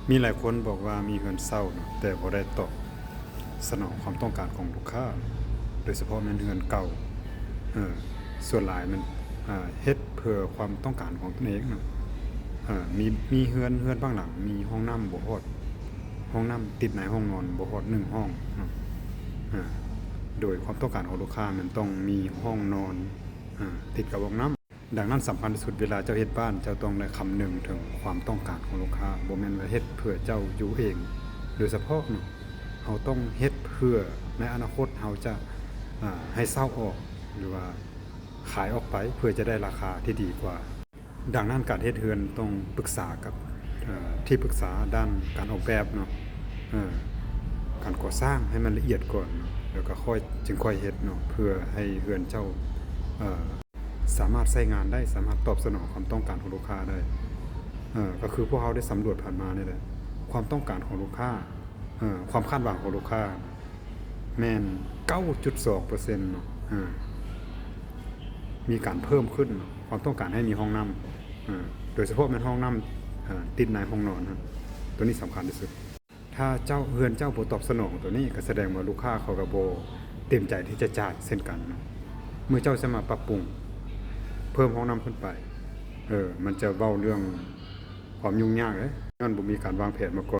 ມີຫຼາຍຄົນບອກວ່າມີເຮືອນເຊົ່າເນາະ ແຕ່ບໍ່ໄດ້ຕອບສະໜອງຄວາມຕ້ອງການຂອງລູກຄ້າ ໂດຍສະເພາະແມ່ນເຮືອນເກົ່າ. ເອີ ສ່ວນຫຼາຍແມ່ນ ເອີ ເຮັດເພື່ອຄວາມຕ້ອງການຂອງຕົນເອງເນາະ. ເອີ ມີ ມີເຮືອນ ເຮືອນບາງຫຼັງມີຫ້ອງນ້ຳບໍ່ຮອດ ຫ້ອງນ້ຳຕິດໃນຫ້ອງນອນບໍ່ຮອດໜຶ່ງຫ້ອງເນາະ. ເອີ ໂດຍຄວາມຕ້ອງການຂອງລູກຄ້າແມ່ນຕ້ອງມີຫ້ອງນອນ ເອີ ຕິດກັບຫ້ອງນ້ຳ. ດັ່ງນັ້ນສຳຄັນທີ່ສຸດ ເວລາເຈົ້າເຮັດບ້ານ ເຈົ້າຕ້ອງໄດ້ຄຳນຶງເຖິງຄວາມຕ້ອງການຂອງລູກຄ້າ. ບໍ່ແມ່ນວ່າເຮັດເພື່ອເຈົ້າຢູ່ເອງໂດຍສະເພາະເນາະ. ເຮົາຕ້ອງເຮັດເພື່ອໃນອະນາຄົດເຮົາຈະ ອາ ໃຫ້ເຊົ່າອອກ ຫຼືວ່າຂາຍອອກໄປ ເພື່ອຈະໄດ້ລາຄາທີ່ດີກວ່າ. ດັ່ງນັ້ນການເຮັດເຮືອນຕ້ອງປຶກສາກັບ ເອີ ທີ່ປຶກສາດ້ານການອອກແບບເນາະ ເອີ ການກໍ່ສ້າງໃຫ້ມັນລະອຽດກ່ອນເນາະ ແລ້ວກໍຄ່ອຍ ຈຶ່ງຄ່ອຍເຮັດເນາະ ເພື່ອໃຫ້ເຮືອນເຈົ້າ ເອີ ສາມາດໃຊ້ງານໄດ້ ສາມາດຕອບສະໜອງຄວາມຕ້ອງການຂອງລູກຄ້າໄດ້. ເອີ ກໍຄືພວກເຮົາໄດ້ສຳຫຼວດຜ່ານມານີ້ແຫຼະ ຄວາມຕ້ອງການຂອງລູກຄ້າ ເອີ ຄວາມຄາດຫວັງຂອງລູກຄ້າແມ່ນເກົ້າຈຸດສອງເປີເຊັນເນາະ ເອີ ມີການເພີ່ມຂຶ້ນເນາະ ຄວາມຕ້ອງການໃຫ້ມີຫ້ອງນ້ຳ ເອີ ໂດຍສະເພາະແມ່ນຫ້ອງນ້ຳ ເອີ ຕິດໃນຫ້ອງນອນເນາະ ໂຕນີ້ສຳຄັນທີ່ສຸດ. ຖ້າເຈົ້າ ເຮືອນເຈົ້າບໍ່ຕອບສະໜອງໂຕນີ້ ກໍສະແດງວ່າລູກຄ້າເຂົາກໍບໍ່ເຕັມໃຈທີ່ຈະຈ່າຍເຊັ່ນກັນເນາະ. ເມື່ອເຈົ້າຈະມາປັບປຸງເພີ່ມຫ້ອງນ້ຳຂຶ້ນໄປ ເອີ ມັນຈະເວົ້າເລື່ອງຄວາມຫຍຸ້ງຍາກເດ້ ຍ້ອນບໍ່ມີການວາງແຜນມາກ່ອນ.